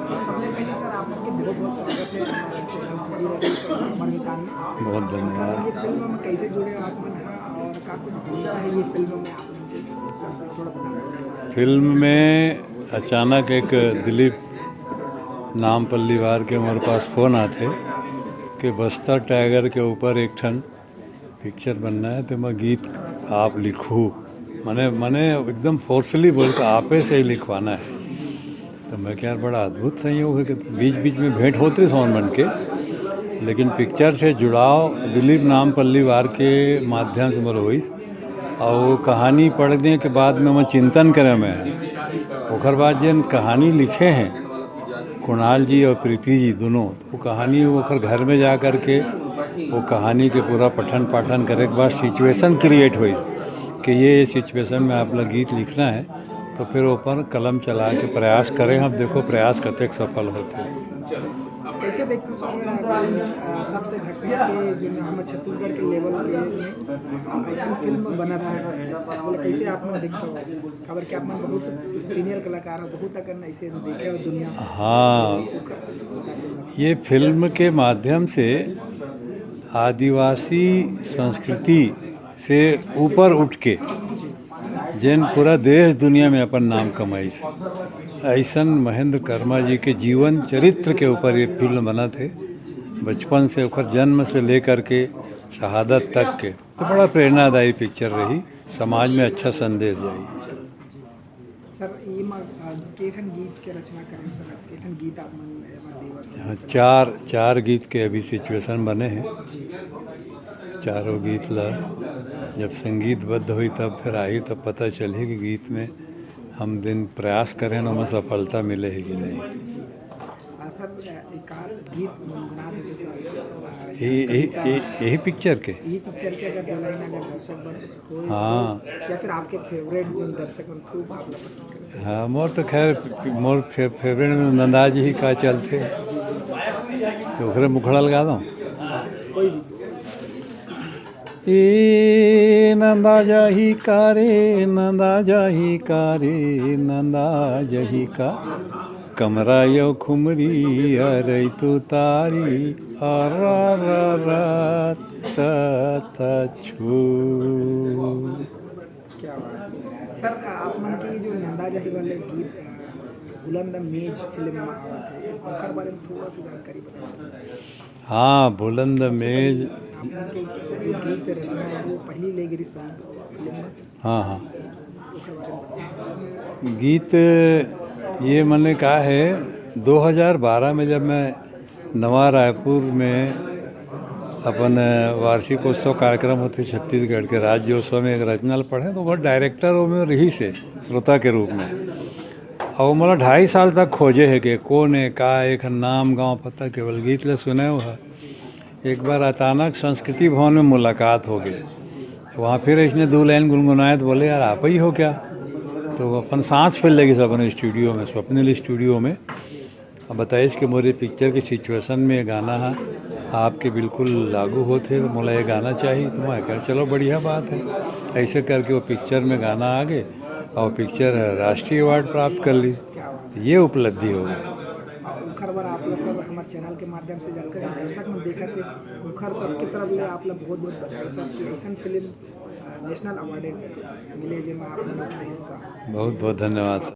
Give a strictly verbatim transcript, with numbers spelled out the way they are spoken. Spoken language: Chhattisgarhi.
सबले पहले सर, आप लोग के बहुत बहुत स्वागत है हमारे चैनल सीजी रेडी अमर मितान में। बहुत सर, धन्यवाद। ये फिल्म में कैसे जुड़े हो आप मन, हाँ, और का कुछ भूमिका है ये फिल्म में आप लोग के? सर, थोड़ा बता दो। फिल्म में अचानक एक दिलीप नाम पल्लीवार के हमारे पास फोन आथे कि बस्तर टाइगर के ऊपर एक ठन पिक्चर बनना है, तो मैं गीत आप लिखू, मने मने एकदम फोर्सली बोल के आपे से ही लिखवाना है। तो मैं क्या, बड़ा अद्भुत संयोग है कि बीच बीच में भेंट होत रहिस हमन के, लेकिन पिक्चर से जुड़ाव दिलीप नाम पल्लीवार के माध्यम से मोर होइस। और वो कहानी पढ़ने के बाद में मैं चिंतन करे मैं, ओकर बाद जेन कहानी लिखे हैं कुणाल जी और प्रीति जी दोनों, वो कहानी ओकर घर में जा करके वो कहानी के पूरा पठन पाठन करे के बाद सिचुएशन क्रिएट हुई कि ये, ये सिचुएशन में आप लोग गीत लिखना है, तो फिर वो पर कलम चला के प्रयास करें। अब देखो प्रयास कतेक सफल होते हैं। कैसे देखते हो सर, अगर इस, अ, सत्य घटना के जो नाम है छत्तीसगढ़ के लेवल के में ऐसा फिल्म बना था, बोले कैसे आप लोग देखते हो? खबर क्या, आप मन बहुत सीनियर कलाकार हो, बहुत अकन ऐसे देखे हो दुनिया में। हाँ, ये फिल्म के माध्यम से आदिवासी संस्कृति से ऊपर उठ के जेन पूरा देश दुनिया में अपन नाम कमाइस, ऐसन महेंद्र कर्मा जी के जीवन चरित्र के ऊपर ये फिल्म बनत हे। बचपन से, ओकर जन्म से लेकर के शहादत तक के, तो बड़ा प्रेरणादायी पिक्चर रही, समाज में अच्छा संदेश जाई। सर, ये म-, अ, के ठन गीत के रचना करें सर? के ठन गीत आप मन एमा देवत हो? हाँ, चार, चार गीत के अभी सिचुएशन बने हैं। चारों गीत ला जब संगीतबद्ध होई, तब फिर आही, तब पता चलही कि गीत में हम दिन प्रयास करें, ओमा सफलता मिले ही कि नहीं। आ, सर, एक आध गीत गुनगुना देते सर। आ, ये, ये, कविता, ये, यही पिक्चर के? यही पिक्चर के अगर दो लाइन अगर दर्शक बन कोई हाँ। या फिर आपके फेवरेट जो दर्शक मन खूब आप लोग पसंद करते हैं? हाँ, मोर तो खैर, मोर फे-, फेवरेट में नंदा जही का चलथे, तो ओकरे मुखड़ा लगा दो। कोई भी। ए नंदा जही का रे, नंदा जही का रे, नंदा जही का, कमरा यो खुमरी अरई तो तारी, अरा रा रा ता ता छू। क्या बात है। सर, आप मन के जो नंदा जही वाले गीत, अ, बुलंद मेज फिल्म में आवत है, ओकर बारे में थोड़ा सा जानकारी बताओ। हाँ, बुलंद मेज। आप मन के जो गीत रचना है, वो पहली ले गिरी फिल्म में। हाँ, हाँ। ओकर बारे में बताओ। गीत ये मैंने कहा है, दो हज़ार बारह में जब मैं नवा रायपुर में अपन वार्षिकोत्सव कार्यक्रम होथे छत्तीसगढ़ के, राज्योत्सव में एक रचना ल पढ़े, तो वो डायरेक्टर वो में रहिस हे श्रोता के रूप में। अउ मोला ढाई साल तक खोजे हे के कोन हे, का हे, एखर नाम, गांव, पता, केवल गीत ल सुने हो हे। एक बार अचानक संस्कृति भवन में मुलाकात हो गई, तो वहाँ फिर इसने दो लाइन गुनगुनाए, तो बोले, "यार, आप ही हो क्या?" तो वो अपन साथ फिर लगे अपन स्टूडियो में, स्वप्निल स्टूडियो में। अब बताइस कि मोरे पिक्चर के सिचुएशन में ये गाना है, आपके बिल्कुल लागू होत हे, तो मोला ये गाना चाहिए। तो मैं कहा, "चलो, बढ़िया बात है।" ऐसे करके वो पिक्चर में गाना आ गए और पिक्चर राष्ट्रीय अवार्ड प्राप्त कर ली। तो ये उपलब्धि हो गई। ओखर बर आप लोग सब हमारे चैनल के माध्यम से जानकारी दर्शक मन देखत हे, ओखर सबके तरफ ले आप लोग बहुत बहुत बधाई सर कि ऐसन फिल्म, अ, नेशनल अवार्ड मिले जेमा आप लोग के हिस्सा। बहुत बहुत धन्यवाद सर।